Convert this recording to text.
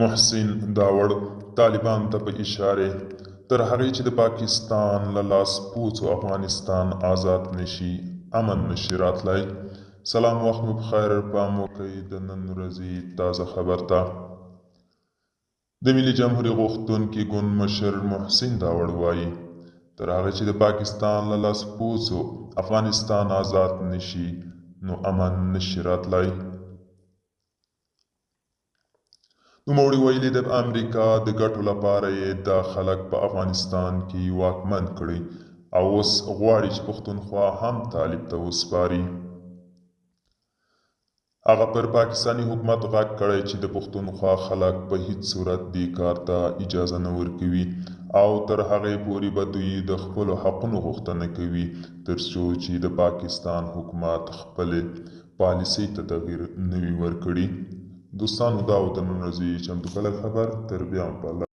محسن داوړ طالبانو ته په اشارې، تر هغې چې د پاکستان له لاسپوڅو افغانستان ازاد نه شي، امن نه شي راتلای. سلام وخت مو پخیر، پام وکړئ د نن ورځې تازه خبر ته. د ملي جمهوري غوښتونکي ګوند مشر محسن داوړ وايي، تر هغې چې د پاکستان له لاسپوڅو افغانستان ازاد نه شي، نو امن نه شي راتلای. نوموړي ویلي، د امریکا د ګټو لپاره یې دا خلک په افغانستان کې واکمن کړي او اوس غواړي چې پښتونخوا هم طالب ته وسپاري. هغه پر پاکستاني حکومت غږ کړی چې د پښتونخوا خلک په هیڅ صورت دې کار ته اجازه نه ورکوي او تر هغې پورې به دوی د خپلو حقونو غوښتنه کوي تر څو چې د پاکستان حکومت خپلې پالیسۍ ته تغیر نه وي ورکړي. دوستانو دا و د نن ورځې چمتو کړی خبر، تر بیا مو په الله.